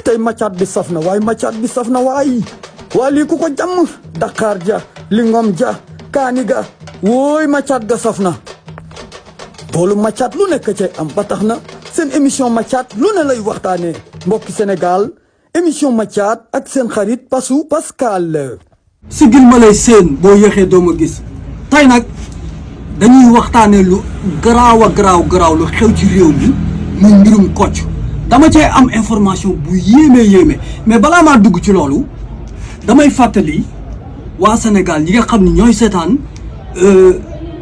tey macaat bi saf na waaye macaat bi saf na waay waa lii ku ko jàmm Dakar ja Lingom ja kaani ga wooy macaat ga saf na boolu macaat lu nekk cay am ba tax na seen émission macaat lu ne lay waxtaanee mbokki Sénégal émission macaat ak seen xarit Pasu Pascal. sigil ma lay seen boo yéexee doo ma gis tey nag dañuy waxtaanee lu garaaw lu xew ci réew mi muy mbirum Kocc dama cee am information bu yéeme mais balaa maa dugg ci loolu damay fàttali waa Sénégal yi nga xam ni ñooy seetaan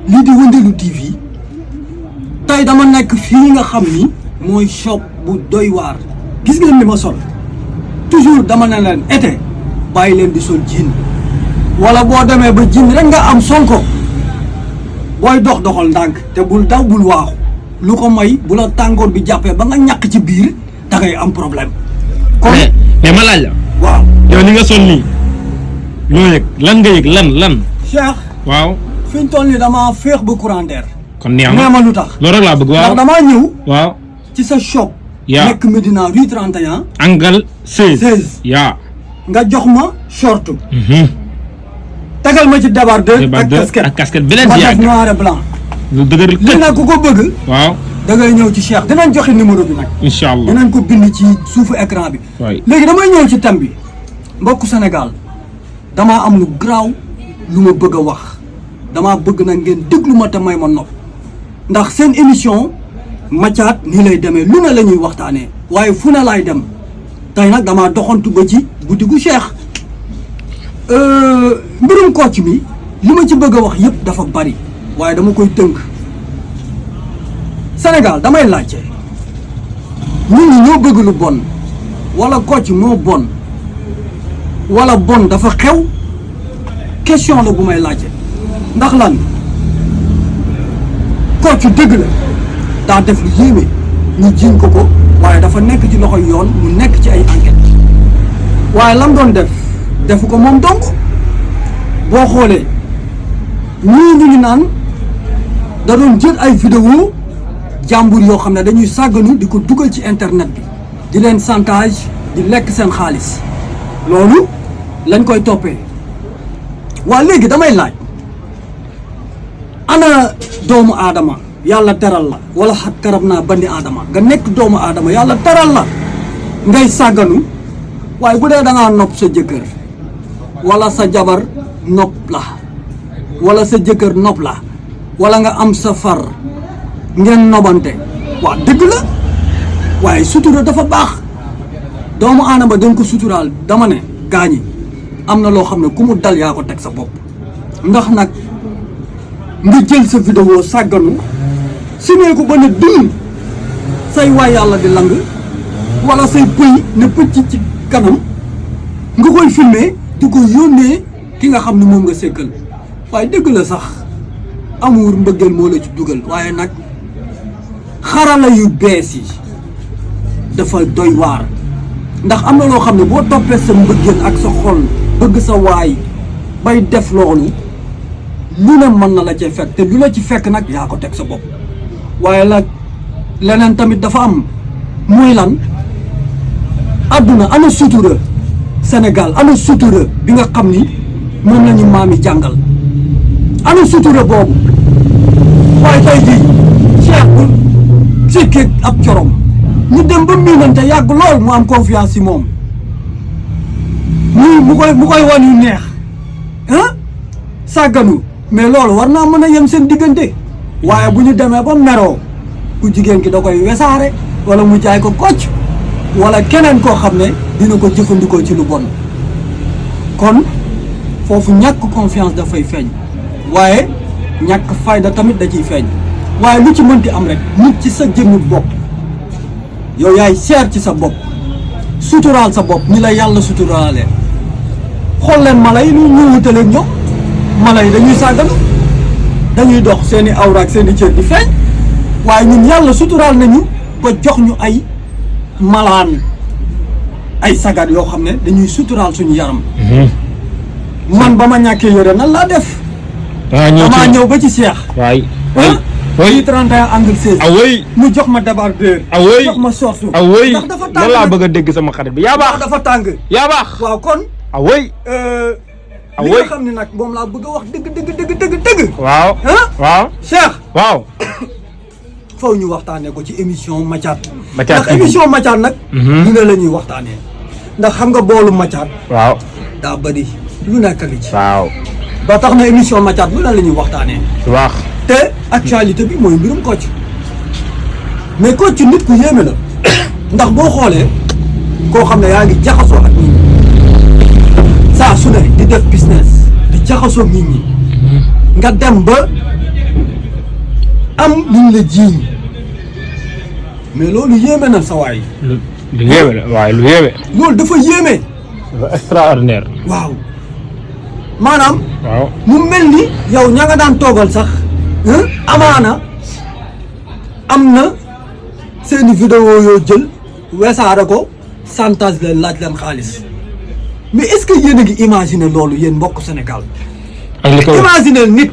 lii di Wëndeelu TV tey dama nekk fii nga xam ni mooy shop bu doy waar gis ngeen li ma sol toujours dama ne leen été bàyyi leen di sol jean wala boo demee ba jean rek nga am sol ko booy doxal ndànk te bul daw bul waaxu lu ko may bu la tàngoor bi jàppee ba nga ñàkk ci biir da ngay am problème. kon mais ma laaj la. waaw yow ni nga sol nii loo yëg lan nga yëg lan. Cheikh. waaw. fi ñu toll nii damaa féex ba courant d'air. kon neex na nee ma lu tax. loolu rek laa bëgg waaw ndax damaa ñëw. waaw. ci sa shop. yaa nekk Médina rue 31. angle 16. 16 yaa. nga jox ma short. tegal ma ci débardeur ak casquette bi leen ma di def yàgg noir et blanc. lu dëgër lii nag ku ko bëgg. waaw. da ngay ñëw ci Cheikh dinañ joxe numéro bi nag. incha allah dinañ ko bind ci suufu écran bi. waay léegi damay ñëw ci thème bi mbokku Sénégal damaa am lu garaaw lu ma bëgg a wax damaa bëgg nag ngeen déglu ma te may ma nopp ndax seen émission macaat nii lay demee lu ne la ñuy waxtaanee waaye fu ne laay dem tey nag damaa doxantu ba ci butigu Cheikh mbirum Kocc mi li ma ci bëgg a wax yëpp dafa bari waaye dama koy tënk Sénégal damay laajte nit ñi ñoo bëgg lu bon wala Kocc moo bon wala bon dafa xew question la bu may laajte ndax lan Kocc dëgg la daa def lu yéeme ñu jiiñ ko waaye dafa nekk ci loxoy yoon mu nekk ci ay enquête waaye lam doon defu ko moom donc boo xoolee ñii ñu ngi naan da doon jël ay vidéo jàmbur yoo xam ne dañuy sàgganu di ko dugal ci internet bi di leen chantage di lekk seen xaalis loolu lañ koy toppee waa léegi damay laaj ana doomu aadama yàlla teral la wala xat karab naa bandi aadama nga nekk doomu aadama yàlla teral la ngay sàgganu waaye bu dee da ngaa nopp sa jëkkër wala sa jabar nopp la wala sa jëkkër nopp la wala nga am sa far ngeen nobante waa dëgg la waaye sutura dafa baax doomu aadama dañ ko suturaal dama ne gaañi am na loo xam ne ku mu dal yaa ko teg sa bopp ndax nag nga jël sa vidéo sàgganu simee ko ba ne dum say waay yàlla di lang wala say pëy ne pëcc ci kanam nga koy filmer di ko yónnee ki nga xam ne moom nga sekkal waaye dëgg la sax amour mbëggeel moo la ci dugal waaye nag xarala yu bees yi dafa doy waar ndax am na loo xam ne boo toppee sa mbëggeel ak sa xol bëgg sa waay bay def loolu lu ne mën na la cee fekk te lu la ci fekk nag yaa ko teg sa bopp waaye nag leneen tamit dafa am muy lan àdduna ana sutura Sénégal ana sutura bi nga xam ni moom la ñu maam yi jàngal ana sutura boobu waaye tey jii Cheikh bu sikkee ab corom ñu dem ba miinante yàgg lool mu am confiance ci moom mu koy wan yu neex sàgganu mais loolu war naa mën a yem seen diggante waaye bu ñu demee ba meroo ku jigéen ki da koy wesaare wala mu jaay ko Kocc wala keneen koo xam ne dina ko jëfandikoo ci lu bon kon foofu ñàkk confiance dafay feeñ waaye ñàkk fayda tamit da ciy feeñ waaye lu ci mënti am rek nit ci sa jëmmu bopp yow yaay seer ci sa bopp suturaal sa bopp ni la yàlla suturaalee xool leen mala yi ñu wutaleeg ñoom mala yi dañuy sàgganu dañuy dox seeni awra ak seeni cër di feeñ waaye ñun yàlla suturaal nañu ba jox ñu ay malaan ay sagar yoo xam ne dañuy suturaal suñu yaram man ba ma ñàkkee yore nan laa def damaa ñëw ba ci Cheikh waay Oui. ci 31 angle 16 ah oui mu jox ma débardeur ah oui jox ma sorsu ah oui ndax dafa tàng loolu laa nag. bëgg a dégg sama xarit bi yaa ndax baax dafa tàng yaa baax waaw kon ah oui li nga xam ne nag moom laa bëgg a wax dëgg waaw ah waaw Cheikh waaw faw ñu waxtaanee ko ci émission Mathiat Mathiat ndax TV. émission Mathiat nag lu ne la ñuy waxtaanee ndax xam nga boolu Mathiat waaw daa bëri lu nekk li ci waaw ba tax na émission Mathiat lu ne la ñuy waxtaanee su baax te actualité bi mooy mbirum Kocc mais Kocc nit ku yéeme la ndax boo xoolee koo xam ne yaa ngi jaxasoo ak nit ñi saa su ne di def business di jaxasoo ak nit ñi nga dem ba am luñ la jiiñ mais loolu yéeme na sa waay lu yéeme la waaye lu yéeme loolu dafa yéeme dafa extraordinaire waaw maanaam waaw mu mel ni yow ña nga daan toogal sax amaana am na seeni vidéo yoo jël weesaare ko chantage leen laaj leen xaalis mais est-ce que yéen a ngi imaginer loolu yéen mbokk Sénégal ak li ko imaginer nit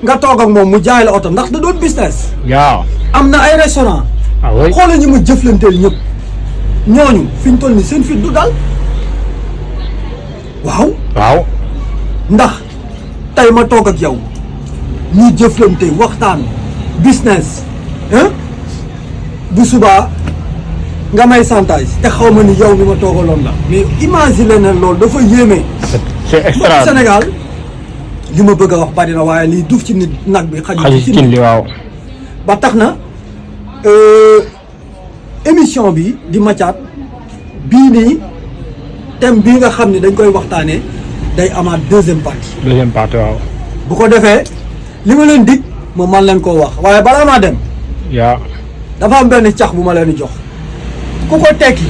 nga toog ak moom mu jaay la oto ndax da doon business waaw am na ay restaurant ah oui xoolal ñi ma jëflanteel ñëpp ñooñu fi ñu toll ni seen fit du dal waaw waaw ndax tey ma toog ak yow ñu jëflante waxtaan business bu subaa nga may chantage te xaw ma ni yow mi ma toogaloon la mais imagine na loolu dafa yéeme c'est extra Sénégal li ma bëgg a wax bari na waaye liy duuf ci nit nag bi xaju xaju ci cin li waaw ba tax na émission bi di Mathiat bii nii thème bii nga xam ne dañ koy waxtaanee day amaat deuxième partie deuxième partie waaw bu ko defee li ma leen dig ma man leen koo wax waaye balaa maa dem yaa dafa am benn cax bu ma leen di jox ku ko tekki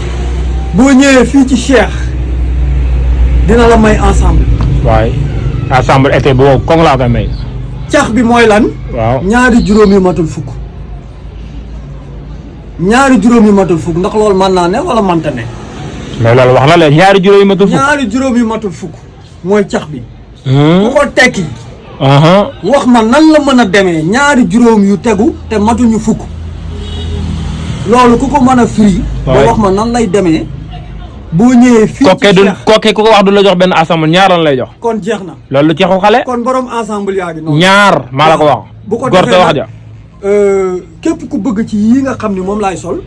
boo ñëwee fii ci Cheikh dina la may ensemble waaye ensemble été bi wow koŋ laa koy may cax bi mooy lan waaw ñaari juróom yi matul fukk ñaari juróom yi matul fukk ndax loolu mën naa ne wala manta ne mais loolu wax na leen ñaari juróomi ma tudd ñaari juróom yi matul fukk mooy cax bi ku ko tekki wax ma nan la mën a demee ñaari juróom yu tegu te matuñu fukk loolu ku ko mën a firi ba wax ma nan lay demee boo ñëwee fii kokke du kokke ku ko wax du la jox benn ensemble ñaar lan lay jox kon jeex na loolu lu ceexu xale kon borom ensemble yaa ngi noonu ñaar maa la ko wax bu ko gorte defee wax nag, ja képp ku bëgg ci yii nga xam ni moom laay sol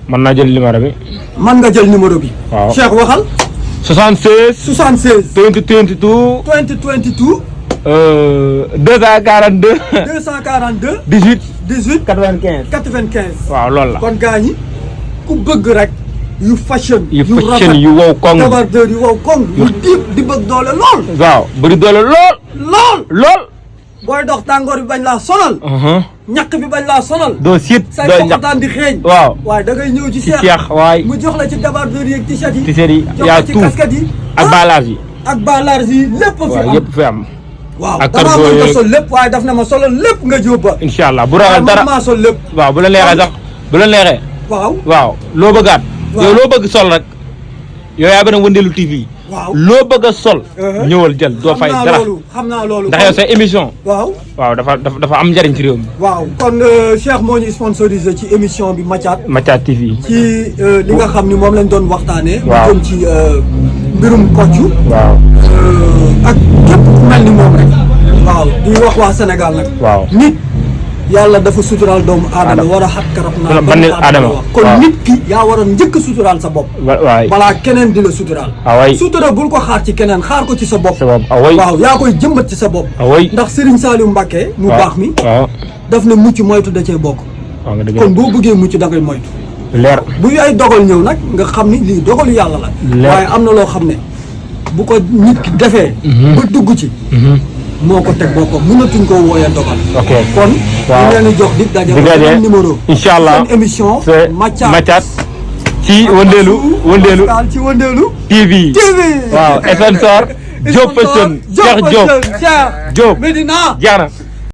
mën naa jël numéro bi man nga jël numéro bi waaw Cheikh waxal 76 76 2022 2022 242 242 18 18 95 95 waaw loolu la kon gaa ñi ku bëgg rek yu fashion yu fashion yu wow koŋ débardeur yu wow koŋ yu diib di bëgg doole lool waaw bëri doole lool lool booy dox tàngoor bi bañ laa sonal ñaq bi bañ laa sonal doo siit say doo ñaq poxataan di xeeñ waaw waaye da ngay ñëw ci ci Cheikh Cheikh waay mu jox la ci débardeur yi ak t-shirt yi t-shirt yi jox yaa la ci tout casquette yi ak balaas yi ak balaars yi lépp fi waaw am yëpp fi am waaw ak damaa cargo mën ko yeeg. sol lépp waaye daf na ma solal lépp nga jóoba incha allah bu ragal dara maa sol lépp waaw bu la neexee sax bu la neexee waaw waaw loo bëggaat Waaw. yow loo bëgg sol rek yow yaa gën a wëndeelu TV waaw loo bëgg a sol ñëwal jël doo fay dara xam naa loolu ndax yow sa émission waaw waaw dafa am njariñ ci réew mi waaw kon Cheikh moo ñu sponsorisé ci émission bi Mathiat Mathiat TV ci li nga xam ni moom lañ doon waxtaanee Waaw. mu jëm ci mbirum Kocc waaw ak képp ku mel ni moom rek waaw di wax waa Sénégal nag waaw nit yàlla dafa suturaal doomu aadama war a xat karab naa Bani Adama. kon Waaw. nit ki yaa war a njëkk suturaal sa bopp waay balaa keneen di la suturaal away sutura bul ko xaar ci keneen xaar ko ci sa bopp sa bopp away waaw yaa koy jëmbat ci sa bopp away ndax Serigne Saliou Mbacké mu waaw baax mi waaw daf ne mucc moytu da cee bokk waaw nga dëgg kon boo bëggee mucc da ngay moytu leer bu ay dogal ñëw nag nga xam ni lii dogalu yàlla la Leer. waaye am na loo xam ne bu ko nit ki defee ba dugg ci moo ko teg boppam mënatuñ koo wooyee dogal ok kon waaw. ñu leen di jox di daje di daje beneen numéro incha allah seen émission c'est Mathiat ci wëndeelu daal ci wëndeelu TV TV waaw sponsor Diop Fashion Cheikh Diop Cheikh Diop Medina jeex na